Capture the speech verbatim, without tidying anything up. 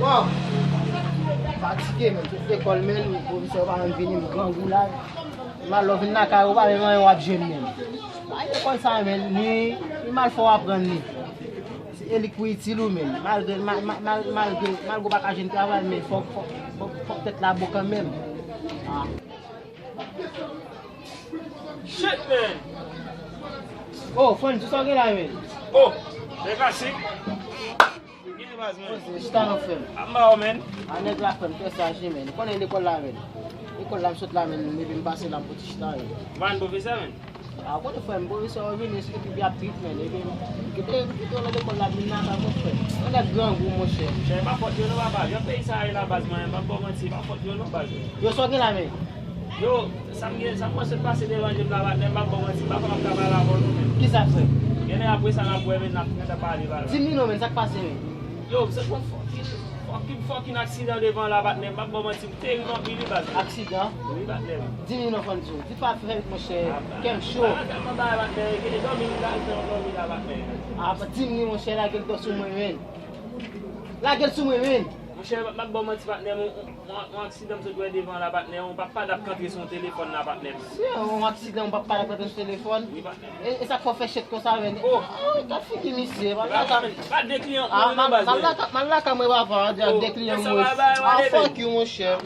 Bon, fatige, men, tout lekòl, men, pwofesè yo pa menm vini, m grangou la. M al lò vin lakay ou, pa menm anyen w ap jwenn, men. Ay, lekòl sa, men, li, li mal fè w aprann li. Se e li k pou itil ou, men. Malgre, ma, ma, mal, malgre, malgre w pa ka jwenn travay, men fòk, fòk, fòk, fòk tèt la bon kanmenm. Ah. Shit, man! Oh, Franz, sa w gen la, men? Oh, nèg la sik. Gen baz, man. Poze, chita non, frè m. Ap ba w, man. A nèg la, frè m, trè saj, men. Ou konnen lekòl la, men. Lekòl la, m sot la, men. Epi m pase la, m poti chita, men. Van pwofesè, man. A, ou konnen, frè m, pwofesè yo vini, epi y ap trip, men. Epi m kite, m kite yo nan lekòl la, m vin nan kay mwen, frè m. Yon nèg grangou, monchè. Chè, pa fòt yo non, papa. Jan peyi sa a ye la, baz, mwen, m ap ba w manti, pa fòt yo non, baz. Yo, sa w gen la, men? Yo, sa m gen, sa m panse pase devan je m la, patnè, m p ap ba w manti, m pa konn ap ka pale avè w non, men. Kisa, frè m? Genlè apre sa n ap wè, men n ap, n ap pale, pale. Di m non, men, sa k pase, men? Yo, se yon fucking, fucking, fucking aksidan devan la, patnè, m p ap ba w manti, m terib anpil, wi, baz. Aksidan? Wi, patnè. Di m non, Franz, di pa fè, monchè, kè m cho. Bagay tèlman bagay, patnè, gen dòmi, m pral fè yon dòmi la, patnè. A, di m non, monchè, lage l sou mwen, men. Lage l sou mwen, men. Monchè, m ap ba w manti, patnè, m, m, yon aksidan m sot wè devan la, patnè, yon papa t ap kantre sou yon telefòn la, patnè. Se yon aksidan, yon papa t ap kantre sou telefòn. Wi, patnè. E, e sa k fè w fè shit konsa, men? Oh. Ah, gad figi misye, pa lakay. Pa de kliyan Ah, mouri nan baz, mal men. Lakay, mal lakay mwen, papa, an, de kliyan mouri. Ah, fuck you, monchè.